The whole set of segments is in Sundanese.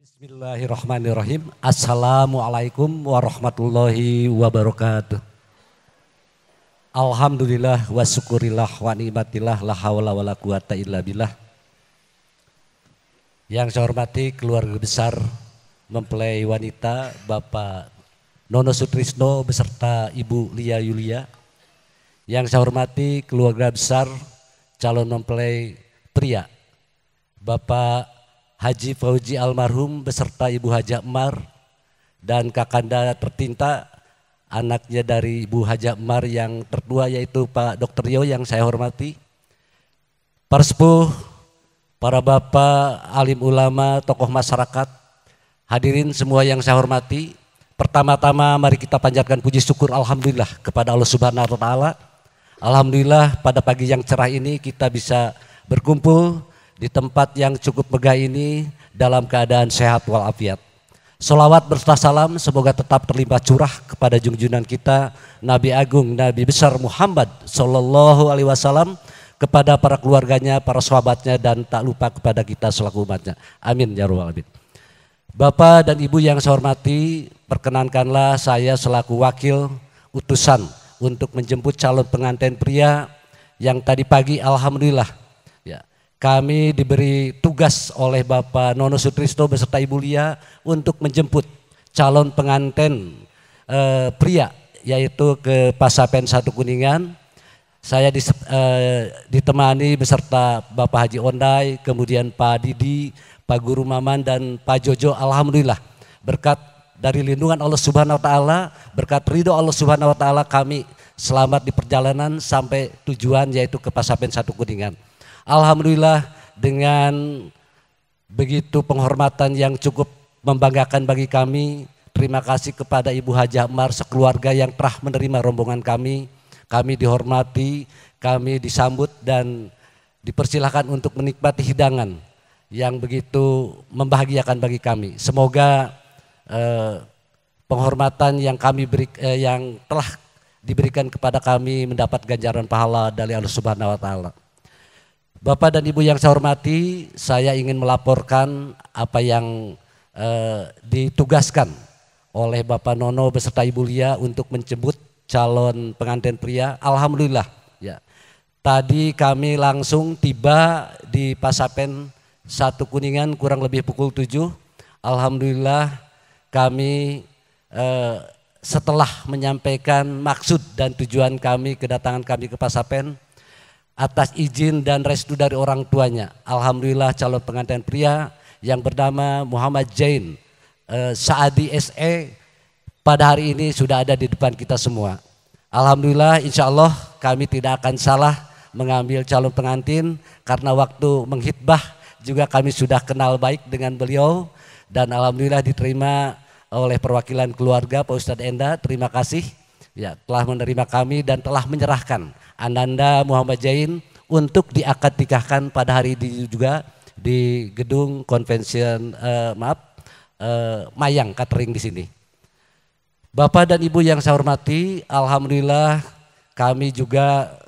Bismillahirrahmanirrahim. Assalamualaikum warahmatullahi wabarakatuh. Alhamdulillah wa syukurillah wa ni'matillah la haula wala quwata illa billah. Yang saya hormati keluarga besar mempelai wanita Bapak Nono Sutrisno beserta Ibu Lia Yulia. Yang saya hormati keluarga besar calon mempelai pria Bapak Haji Fauji almarhum beserta Ibu Haja Emar dan kakanda tertinta anaknya dari Ibu Haja Emar yang tertua yaitu Pak Dr. Rio yang saya hormati. Para sepuh, para bapak, alim ulama, tokoh masyarakat, hadirin semua yang saya hormati. Pertama-tama mari kita panjatkan puji syukur alhamdulillah kepada Allah Subhanahu wa taala. Alhamdulillah pada pagi yang cerah ini kita bisa berkumpul di tempat yang cukup megah ini dalam keadaan sehat walafiat. Solawat berserta salam semoga tetap terlimpah curah kepada junjungan kita Nabi Agung, Nabi besar Muhammad Sallallahu Alaihi Wasallam, kepada para keluarganya, para sahabatnya, dan tak lupa kepada kita selaku umatnya. Amin ya rabbal alamin. Bapak dan Ibu yang saya hormati, perkenankanlah saya selaku wakil utusan untuk menjemput calon pengantin pria yang tadi pagi alhamdulillah ya, kami diberi tugas oleh Bapak Nono Sutrisno beserta Ibu Lia untuk menjemput calon pengantin pria yaitu ke Pasapen 1 Kuningan. Saya ditemani beserta Bapak Haji Ondai, kemudian Pak Didi, Pak Guru Maman dan Pak Jojo. Alhamdulillah berkat dari lindungan Allah Subhanahu wa taala, berkat ridho Allah Subhanahu wa taala kami selamat di perjalanan sampai tujuan yaitu ke Pasapen 1 Kuningan. Alhamdulillah dengan begitu penghormatan yang cukup membanggakan bagi kami. Terima kasih kepada Ibu Haja Mar sekeluarga yang telah menerima rombongan kami. Kami dihormati, kami disambut dan dipersilahkan untuk menikmati hidangan yang begitu membahagiakan bagi kami. Semoga penghormatan yang kami beri, yang telah diberikan kepada kami mendapat ganjaran pahala dari Allah Subhanahu wa taala. Bapak dan Ibu yang saya hormati, saya ingin melaporkan apa yang ditugaskan oleh Bapak Nono beserta Ibu Lia untuk menjemput calon pengantin pria. Alhamdulillah ya. Tadi kami langsung tiba di Pasapen 1 Kuningan kurang lebih pukul 7. Alhamdulillah kami setelah menyampaikan maksud dan tujuan kami kedatangan kami ke Pasapen atas izin dan restu dari orang tuanya. Alhamdulillah calon pengantin pria yang bernama Muhammad Jain Saadi SE pada hari ini sudah ada di depan kita semua. Alhamdulillah insya Allah kami tidak akan salah mengambil calon pengantin karena waktu menghitbah juga kami sudah kenal baik dengan beliau dan alhamdulillah diterima oleh perwakilan keluarga Pak Ustadz Enda. Terima kasih ya telah menerima kami dan telah menyerahkan Ananda Muhammad Jain untuk diakad nikahkan pada hari ini juga di gedung konvensi Mayang Catering di sini. Bapak dan Ibu yang saya hormati, alhamdulillah kami juga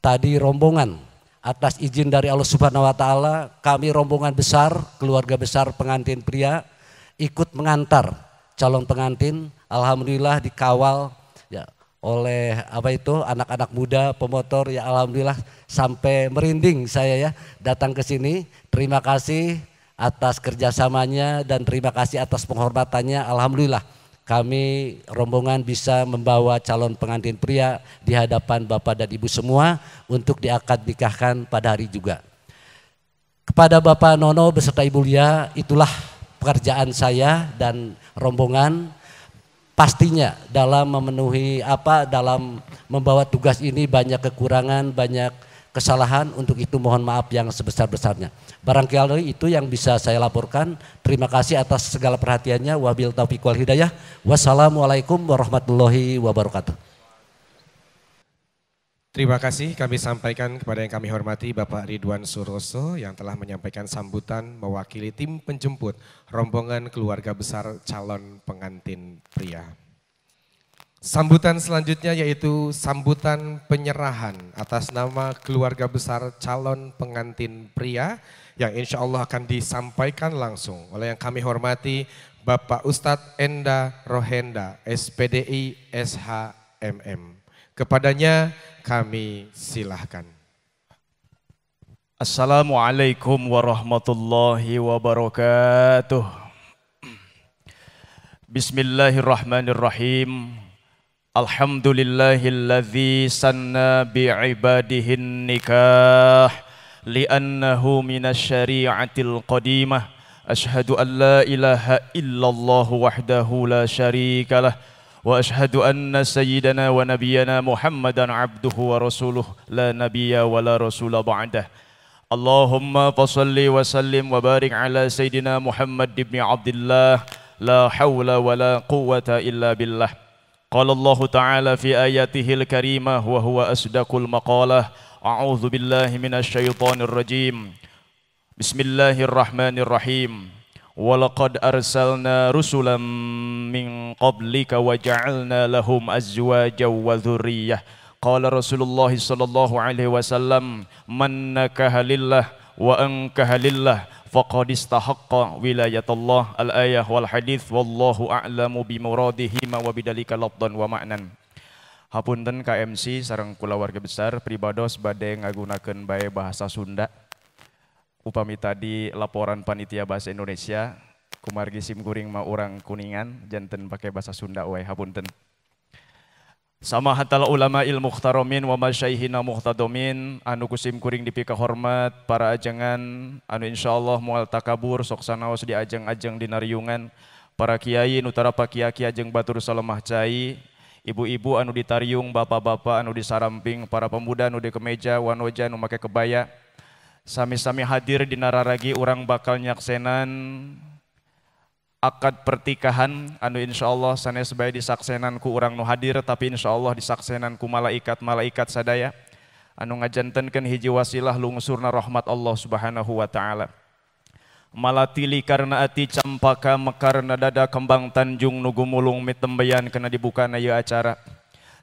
tadi rombongan atas izin dari Allah Subhanahu wa taala, kami rombongan besar, keluarga besar pengantin pria ikut mengantar calon pengantin. Alhamdulillah dikawal ya oleh apa itu anak-anak muda pemotor ya, alhamdulillah sampai merinding saya ya datang ke sini. Terima kasih atas kerjasamanya dan terima kasih atas penghormatannya. Alhamdulillah kami rombongan bisa membawa calon pengantin pria di hadapan Bapak dan Ibu semua untuk diakad nikahkan pada hari juga. Kepada Bapak Nono beserta Ibu Lia, itulah pekerjaan saya dan rombongan. Pastinya dalam memenuhi dalam membawa tugas ini banyak kekurangan, banyak kesalahan, untuk itu mohon maaf yang sebesar-besarnya. Barangkali itu yang bisa saya laporkan. Terima kasih atas segala perhatiannya. Wabil taufiq wal hidayah. Wassalamualaikum warahmatullahi wabarakatuh. Terima kasih kami sampaikan kepada yang kami hormati Bapak Ridwan Suroso yang telah menyampaikan sambutan mewakili tim penjemput rombongan keluarga besar calon pengantin pria. Sambutan selanjutnya yaitu sambutan penyerahan atas nama keluarga besar calon pengantin pria yang insya Allah akan disampaikan langsung oleh yang kami hormati Bapak Ustadz Enda Rohenda, SPDI SHMM. Kepadanya kami silahkan. Assalamualaikum warahmatullahi wabarakatuh. Bismillahirrahmanirrahim. Alhamdulillahilladzi sanna bi'ibadihin nikah li'annahu minasyari'atil qadimah. Ashhadu an la ilaha illallah wahdahu la syarikalah wa ashhadu anna sayyidana wa nabiyyana Muhammadan abduhu wa rasuluh la nabiyya wa la rasula ba'dah. Allahumma fassalli wa sallim wa barik ala sayyidina Muhammad ibn Abdullah la hawla wa la quwwata illa billah. Qala Allah Ta'ala fi ayatihil karimah wa huwa asdaqul maqalah. A'udzu billahi minasyaitonir rajim. Bismillahirrahmanirrahim. Walaqad arsalna rusulan min qablika wa ja'alna lahum azwajan wa dzurriyyah. Qala Rasulullah sallallahu alaihi wasallam, man nakaha lillah wa ankaha lillah faqad istahaqqa wilayatullah. Al-ayah wal hadits wallahu a'lamu bimuradihi wa bidalika lafdhan wa ma'nan. Hapunten KMC sareng kulawarga besar pribados bade ngagunakeun bae bahasa Sunda. Upami tadi laporan panitia bahasa Indonesia, kumargi sim kuring mah urang Kuningan janten pake bahasa Sunda wae, hapunten. Samahatal ulama il muhtaramin wa masyaihina muhtadomin, anu kusim kuring dipika hormat para ajengan anu insyaallah moal takabur sok sanaos di ajeng-ajeng dina riungan, para kiai nu tarapa kiaki ajeng batur salemah cai, ibu-ibu anu ditariung, bapak-bapak anu disaramping, para pemuda anu di kemeja, wanoja anu make kebaya, sami-sami hadir dina raragi urang bakal nyaksenan akad pertikahan anu insyaallah sanes bae disaksenan ku urang nu hadir, tapi insyaallah disaksenan ku malaikat-malaikat sadaya anu ngajantenkeun hiji wasilah lungsurna rahmat Allah Subhanahu wa taala. Malatili karena ati campaka mekarna dada kembang tanjung nu gumulung mitembeyan kena dibukana ieu acara.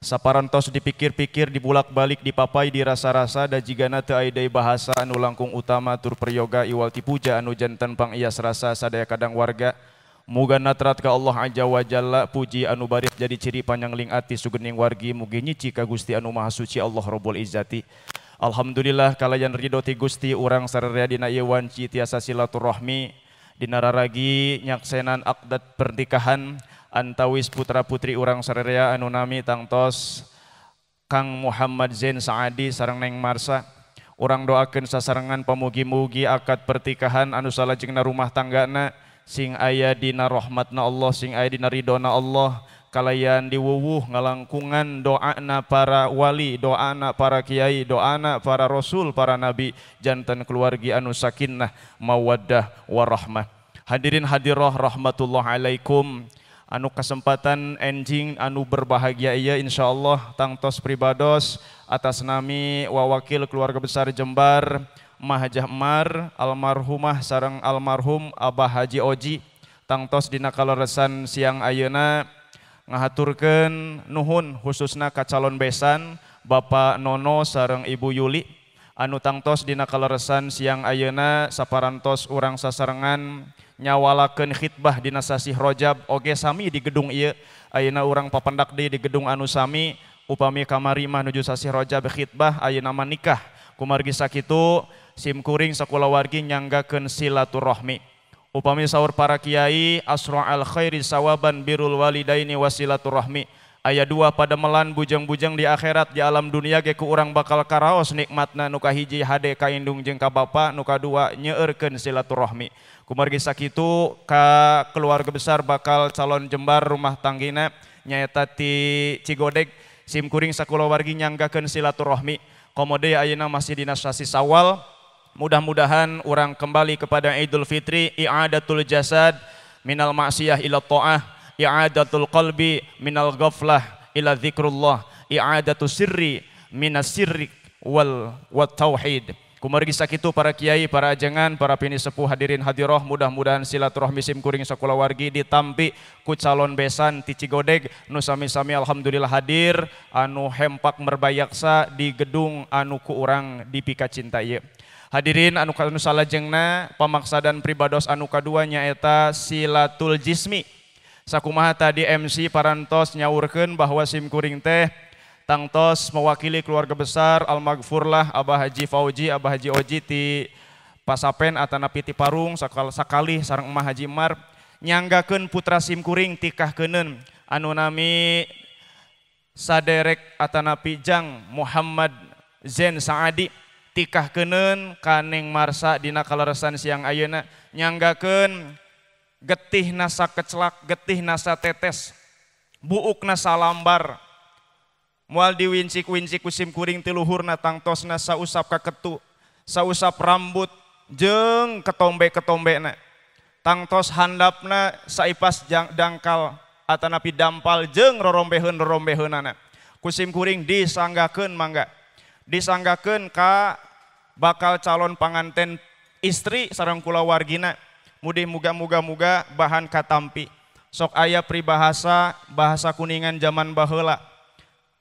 Saparantos dipikir-pikir, dibulak-balik, dipapai, dirasa-rasa, da jigana teu aya deui bahasa anu langkung utama tur peryoga iwal ti puja anu janten pangias rasa sadaya kadang warga. Muga natrat ka Allah Azza wa Jalla puji anu baris jadi ciri panyangling ati sugening wargi mugi nyici ka Gusti anu Maha Suci Allah Rabbul Izzati. Alhamdulillah kalayan ridho ti Gusti urang sararea dina ieu wanci tiasa silaturahmi dina raragi nyaksenan akdad pernikahan antawis putra putri urang sararea anu nami tangtos Kang Muhammad Zain Saadi sareng Neng Marsa. Urang doakeun sasarengan pamugi-mugi akad pertikahan anu salajengna rumah tanggana sing aya dina rahmatna Allah, sing aya dina ridona Allah, kalayan diwuwuh ngalangkungan doana para wali, doana para kiai, doana para rasul, para nabi, janten keluargi anu sakinah, mawaddah warahmah. Hadirin hadirah rahmatullah alaikum, anu kesempatan enjing anu berbahagia ieu insyaallah tangtos pribados atas nami wawakil keluarga besar Jembar Mahajah Mar almarhumah sareng almarhum Abah Haji Oji tangtos dina kaleresan siang ayeuna ngahaturkeun nuhun khususna ka calon besan Bapak Nono sareng Ibu Yuli anu tangtos dina kaleresan siang ayeuna saparantos urang sasarengan nyawalakeun khitbah dina sasih Rajab oge sami di gedung ieu ayeuna urang papendak deui di gedung anu sami upami kamari mah nuju sasih Rajab khitbah ayeuna mah nikah kumargi sakitu sim kuring sakulawargi nyanggakeun silaturahmi. Upami saur para kiai asra'al khairi sawaban birul walidaini wasilaturahmi. Aya dua padamelan bujang-bujang di akhirat di alam dunia ge ku urang bakal karaos nikmatna nu kahiji hade ka indung jeung ka bapa, nu kadua nyeueurkeun silaturahmi. Kumargi sakitu ka keluarga besar bakal calon Jembar rumah tanggina nyaeta ti Cigodeg sim kuring sakulawargi nyanggakeun silaturahmi. Komode ayeuna masih dina sasi Sawal, mudah-mudahan urang kembali kepada Idul Fitri, i'adatul jasad minal ma'siyah ila ta'ah, i'adatul qalbi minal ghaflah ila zikrullah, i'adatu sirri minas sirri wal tauhid. Kumargi sakitu para kiai, para ajengan, para pini sepuh hadirin hadiroh, mudah-mudahan silaturahmi sim kuring sakulawargi ditampi ku calon besan ti Cigodeg nu sami-sami alhamdulillah hadir anu hempak merbayaksa di gedung anu ku urang dipika cinta ieu. Hadirin anu anu salajengna pamaksadan pribados anu kadua nyaeta silatul jismi. Sakumaha tadi MC parantos nyaurkeun bahwa sim kuring teh tangtos mewakili keluarga besar almaghfurlah Abah Haji Fauji, Abah Haji Oji ti Pasapen atanapi ti Parung sakali sareng Emah Haji Mar nyanggakeun putra simkuring tikahkeuneun anu nami saderek atanapi Jang Muhammad Zen Saadi tikahkeuneun ka Neng Marsa dina kaleresan siang ayeuna nyanggakeun getih nasa kecelak, getih nasa tetes, buukna salambar. Moal diwincik-wincik ku sim kuring ti luhurna tangtosna sausap kaketu, sausap rambut jeung ketombe-ketombena. Tangtos handapna saipas dangkal atanapi dampal jeung rorombeheun-rorombeheunana. Ku sim kuring disanggakeun mangga. Disanggakeun ka bakal calon panganten istri sareng kulawargina. Mudih muga-muga-muga bahan katampi. Sok aya pribahasa bahasa kuningan jaman baheula.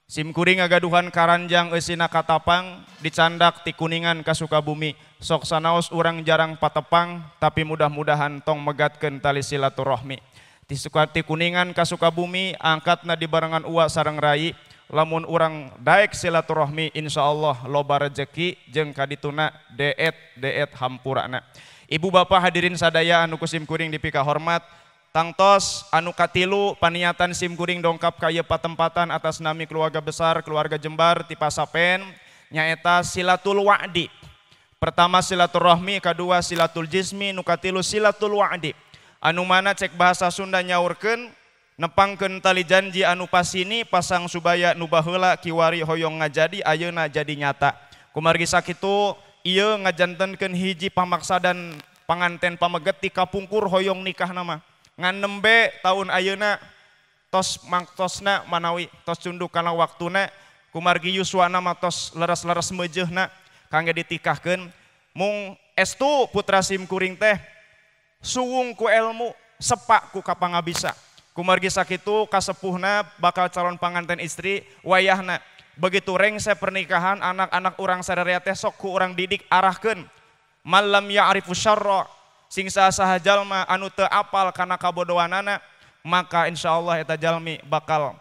Sim kuring ngagaduhan karanjang eusina katapang dicandak ti Kuningan ka Sukabumi. Sok sanaos urang jarang patepang tapi mudah-mudahan tong megatkeun tali silaturahmi. Ti ti Kuningan ka Sukabumi angkatna dibarengan uwa sareng rai. Lamun urang daek silaturahmi insyaallah loba rejeki jeung kadituna deet deet hampurana. Ibu bapak hadirin sadaya anu ku sim kuring dipika hormat. Tangtos anu katilu paniatan sim kuring dongkap ka ieu patempatan atas nami keluarga besar keluarga Jembar ti Pasapen nyaeta silatul wa'di. Pertama silaturahmi, kadua silatul jismi, nu katilu silatul wa'di. Anu mana cek bahasa Sunda nyaurkeun nepangkeun tali janji anu pasini pasang subaya nu baheula kiwari hoyong ngajadi ayeuna jadi nyata. Kumargi sakitu ieu ngajantenkeun hiji pamaksadan panganten pameget ti kapungkur hoyong nikah nama. Ngan nembe tahun ayeuna tos mangtosna manawi tos cunduk kana waktuna kumargi yuswana mah tos leres-leres meujeuhna kangge ditikahkeun mung estu putra sim kuring teh suwung ku elmu sepak ku kapangabisa. Kumargi sakitu kasepuhna bakal calon panganten istri wayahna begitu rengse pernikahan anak-anak urang sararea teh sok ku urang didik arahkeun malam ya'rifu syarra sing saha jalma anu teu apal kana kabodohanana maka insyaallah eta jalmi bakal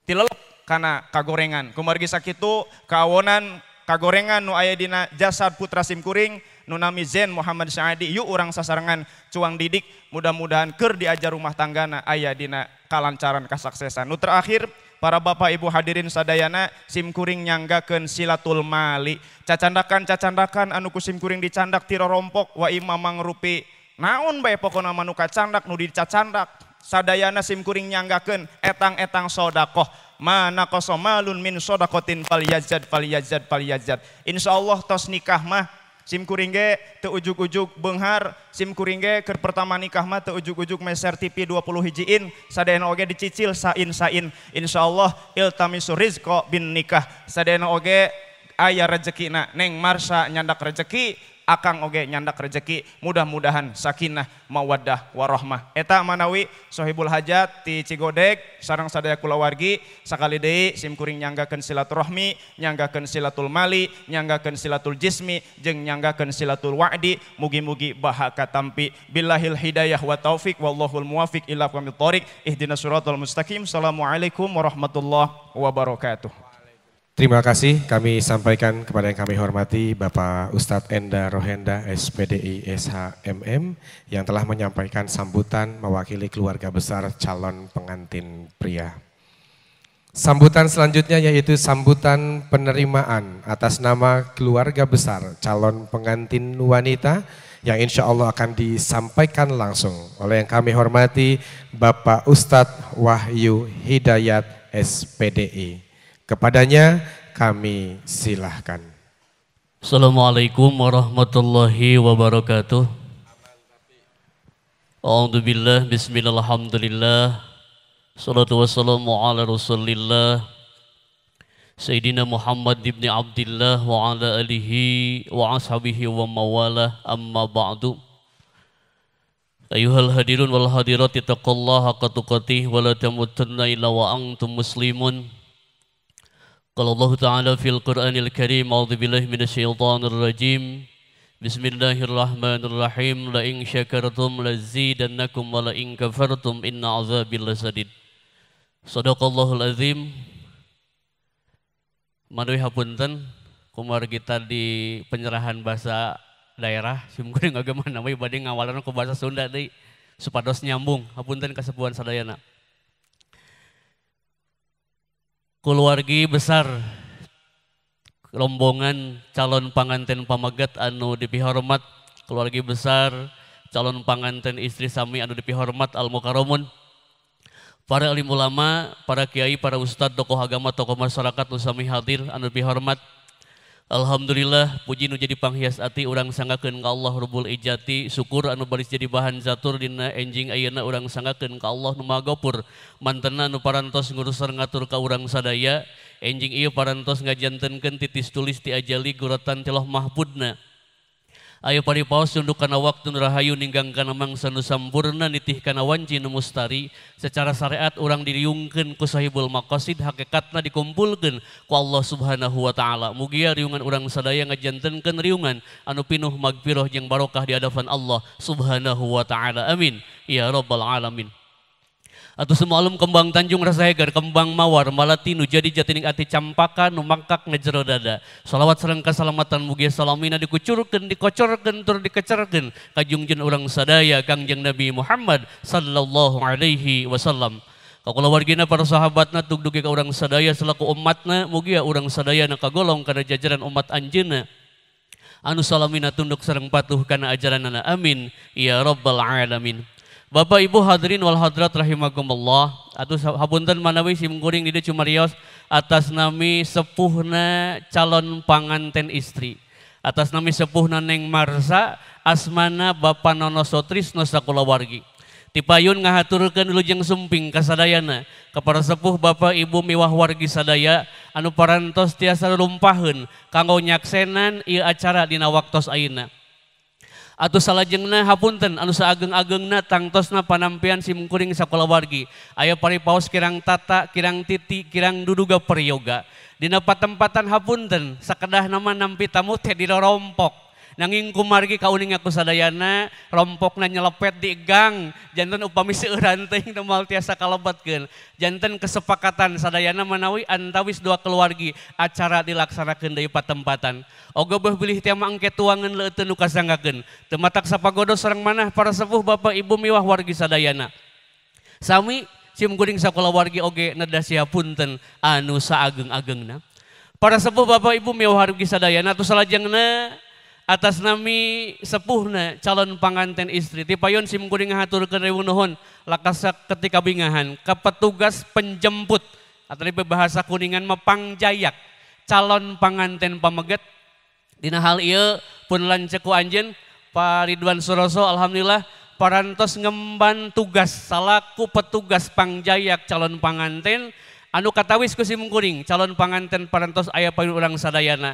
tilelep kana kagorengan. Kumargi sakitu kawonan kagorengan nu aya dina jasad putra sim kuring nu nami Zen Muhammad Saadi yuk urang sasarengan cuang didik mudah-mudahan keur diajar rumah tanggana aya dina kalancaran kasuksesan. Nu terakhir para bapak ibu hadirin sadayana sim kuring nyanggakeun silatul mali. Cacandakan-cacandakan anu ku sim kuring dicandak ti rorompok wa imam mangrupi naon bae pokona mah nu kacandak nu dicacandak sadayana sim kuring nyanggakeun etang-etang sodakoh mana kosomalun min sodakotin fal yazad fal yazad fal yazad. Insyaallah tos nikah mah sim kuring ge teu ujug-ujug beunghar, sim kuring ge keur pertama nikah mah teu ujug-ujug meser TV 20 hijiin, sadayana oge dicicil sain-sain. Insyaallah iltamisu rizqa bin nikah, sadayana oge aya rezekina. Neng Marsa nyandak rezeki, akang oge nyandak rezeki, mudah-mudahan sakinah mawaddah warahmah. Eta manawi sohibul hajat ti Cigodeg sareng sadaya kulawargi sakali deui sim kuring nyanggakeun silaturahmi, nyanggakeun silatul mali, nyanggakeun silatul jismi jeung nyanggakeun silatul wa'di. Mugi-mugi baha katampi. Billahil hidayah wa taufik wallahul muwafiq ila aqwamit thoriq. Ihdinas siratal mustaqim. Assalamualaikum warahmatullahi wabarakatuh. Terima kasih kami sampaikan kepada yang kami hormati Bapak Ustadz Enda Rohenda SPDI SHMM yang telah menyampaikan sambutan mewakili keluarga besar calon pengantin pria. Sambutan selanjutnya yaitu sambutan penerimaan atas nama keluarga besar calon pengantin wanita yang insya Allah akan disampaikan langsung oleh yang kami hormati Bapak Ustadz Wahyu Hidayat SPDI. Kepadanya kami silahkan. Assalamualaikum warahmatullahi wabarakatuh. A'udzubillah, bismillah, alhamdulillah. Salatu wassalamu ala rasulillah. Sayyidina Muhammad ibn Abdillah wa ala alihi wa ashabihi wa mawalah, amma ba'du. Ayuhal hadirun wal hadirat, ittaqullaha haqqa tuqatih wa la tamutunna illa wa antum muslimun. Qala Allah Ta'ala fil Qur'anil Karim, a'udzu billahi minasyaitonir rajim. Bismillahirrahmanirrahim. La in syakartum lazidannakum wa la in kafartum inna azabi lasadid. Sadaqallahul azim. Manuwi hapunten kumargi tadi penyerahan bahasa daerah sim kuring agama namanya bade ngawalan ku bahasa Sunda deui supados nyambung, hapunten kasepuhan sadayana. Keluargi besar rombongan calon panganten pameget anu dipihormat, keluargi besar calon panganten istri sami anu dipihormat al mukarramun, para alim ulama, para kiai, para ustadz, tokoh agama, tokoh masyarakat nu sami hadir anu dipihormat. Alhamdulillah, puji nu jadi panghias ati urang sanggakeun ka Allah Rabbul Ijati, syukur anu baris jadi bahan catur dina enjing ayeuna urang sanggakeun ka Allah nu Maha Gopur, mantena nu parantos ngurusan ngatur ka urang sadaya, enjing ieu parantos ngajantenkeun titis tulis ti ajali guratan ti Loh Mahfudna. Ayo paripaos tunduk kana waktu nu rahayu ninggang kana mangsa nu sampurna nitih kana wanci nu mustari, secara syariat urang diriungkeun ku sahibul maqasid, hakikatna dikumpulkeun ku Allah Subhanahu wa taala. Mugia riungan urang sadaya ngajantenkeun riungan anu pinuh magfirah jeung barokah di hadapan Allah Subhanahu wa taala. Amin ya rabbal alamin. Atau semalam kembang tanjung rasa hegar, kembang mawar, malatinu jadi jatining ati campaka, nu mangkak ngejero dada. Salawat sareng kasalamatan mugia salamina dikucurkeun, dikocorkeun, tur dikecerkeun kajungjun urang sadaya Kangjeng Nabi Muhammad sallallahu alaihi wasallam. Kakulawargina para sahabatna tugdugi ka urang sadaya selaku umatna, mugia urang sadaya na kagolong kana jajaran umat anjeunna anu salamina tunduk sareng patuh kana ajaranana. Amin ya rabbal alamin. Bapak Ibu hadirin wal hadirat rahimakumullah. Atuh hapunten manawi sim kuring di dieu cumarios atas nami sepuhna calon panganten istri, atas nami sepuhna Neng Marsa, asmana Bapak Nono Sutrisno sakulawargi. Tipayun ngahaturkeun wilujeng sumping kasadayana kepada sepuh Bapak Ibu miwah wargi sadaya anu parantos tiasa lumpaheun kanggo nyaksenan ieu acara dina waktos ayeuna. Atuh salajengna hapunten anu saageng-agengna tangtosna panampian sim kuring sakulawargi. Aya paripaos kirang tata, kirang titi, kirang duduga peryoga. Dina patempatan hapunten sakedah nama nampi tamu teh dirorompok. Nanging kumargi kauning aku sadayana rompokna nyelepet di gang, janten upami seueuran teuing teu moal tiasa kalebetkeun. Janten kesepakatan sadayana manawi antawis dua keluargi acara dilaksanakeun deui patempatan. Oge beuh bilih teh mangke tuangan leuteun nu kasanggakeun. Teu matak sapagodo sareng manah para sepuh bapak ibu miwah wargi sadayana. Sami sim kuring sakulawargi oge nedah siapunten anu saageng-agengna. Para sepuh bapak ibu miwah wargi sadayana atuh salajengna atas nami sepuhna calon panganten istri tipayon sim kuring ngahaturkeun riweuh nuhun lakasa ketika bingahan ka petugas penjemput atau bahasa kuningan mah pangjayak calon panganten pameget. Dina hal ieu pun lanceuk ku anjeun Pak Ridwan Suroso, alhamdulillah parantos ngemban tugas salaku petugas pangjayak calon panganten anu katawis ku sim kuring calon panganten parantos aya payun urang sadayana.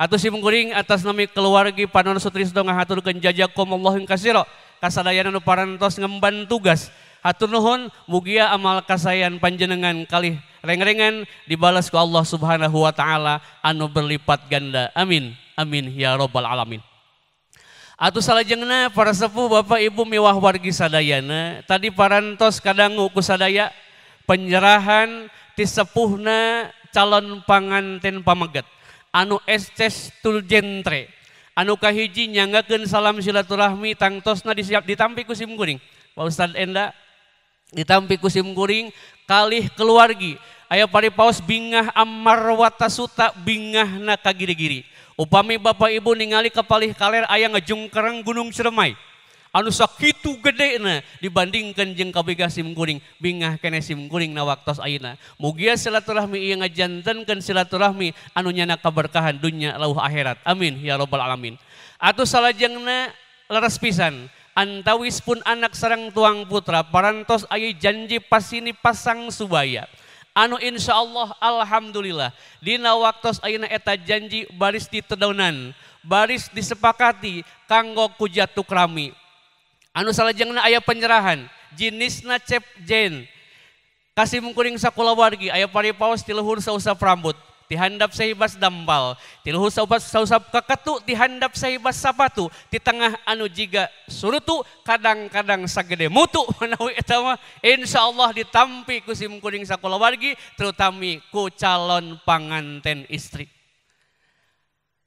Atuh sim kuring atas nami keluargi Panon Sutrisno ngahaturkeun jazakumullahu kasiro kasadayana nu parantos ngemban tugas. Hatur nuhun mugia amal kasayan panjenengan kalih reng-rengan dibalas ku Allah Subhanahu wa taala anu berlipat ganda. Amin amin ya rabbal alamin. Atuh salajengna para sepuh bapak ibu miwah wargi sadayana tadi parantos kadangu ku sadaya penyerahan ti sepuhna calon panganten pameget anu esces tuljentre anu kahiji nyanggakeun salam silaturahmi tangtosna disiap ditampi ku sim kuring Pak Ustad Enda, ditampi ku sim kuring kalih keluargi. Aya paripaos bingah amarwatasuta bingahna ka giri-giri. Upami bapak ibu ningali kapalih kaler aya ngejungkereng Gunung Ciremai anu sakitu gedena dibandingkan jeung kabeh sim kuring, bingah keneh sim kuring na waktos ayeuna. Mugia silaturahmi ieu ngajantenkeun silaturahmi anu nyana kaberkahan dunya lauh akhirat. Amin ya rabbal alamin. Atuh salajengna leres pisan antawis pun anak sareng tuang putra parantos aya janji pasini pasang subaya. Anu insyaallah alhamdulillah dina waktos ayeuna eta janji baris ditedonan, baris disepakati kanggo kujatukrami. Anu salajengna aya penyerahan jenisna cep jen. Kasih mungkuring sakulawargi aya paripaos ti luhur sausap rambut, ti handap sahibas dampal, ti luhur sausap kaketu, ti handap sahibas sapatu, ti tengah anu jiga surutu, kadang-kadang sagede mutu manawi eta mah insyaallah ditampi ku simkuring sakulawargi terutami ku calon panganten istri.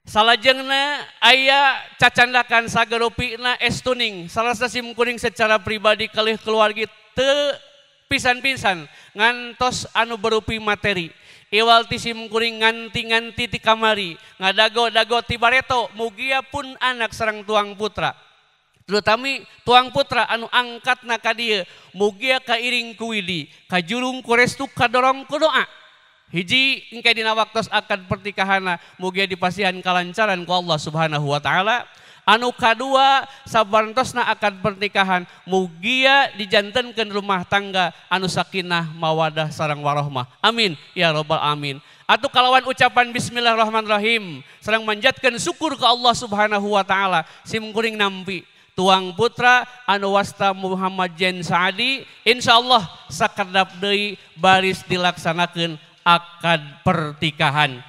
Salajengna aya cacandakan sagerupina estuning salah simkuring secara pribadi kalih keluargi teu pisan-pisan ngantos anu berupi materi. Iwal ti simkuring nganti-nganti ti kamari, ngadago-dago ti bareto, mugia pun anak sareng tuang putra. Terutami tuang putra anu angkatna ka dieu, mugia kairing ku widi, kajurung ku restu, kadorong ku doa. Hiji engke dina waktos akad pernikahanna mugia dipasihan kalancaran ku Allah Subhanahu wa taala. Anu kadua sabarentosna akad pernikahan mugia dijantenkeun rumah tangga anu sakinah mawadah sareng warohmah. Amin ya robbal amin. Atuh kalawan ucapan bismillahirrahmanirrahim sareng manjatkeun syukur ke Allah Subhanahu wa taala simkuring nampi tuang putra anu wasta Muhammad Jen Saadi insyaallah sakedap deui baris dilaksanakeun akad pernikahan.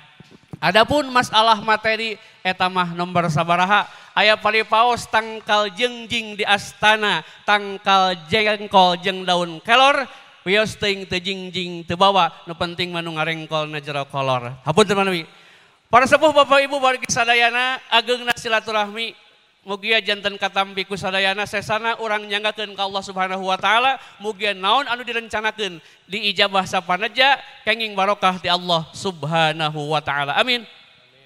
Adapun masalah materi eta mah nomor sabaraha aya paripaos tangkal jengjing di astana, tangkal jengkol jeung daun kelor, wios teuing teu jingjing teu bawa, nu penting mah nu ngarengkol na jero kolor. Hapunten manawi. Para sepuh bapak ibu wargi sadayana ageungna silaturahmi mugia janten katampi ku sadayana sesana urang nyanggakeun ka Allah Subhanahu wa taala, mugia naon anu direncanakeun diijabah sapanaja kenging barokah ti Allah Subhanahu wa taala. Amin.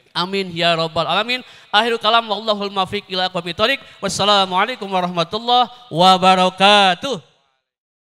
Amin ya rabbal alamin. Akhirul kalam wallahul muwaffiq ila aqwamit thoriq. Wassalamualaikum warahmatullahi wabarakatuh.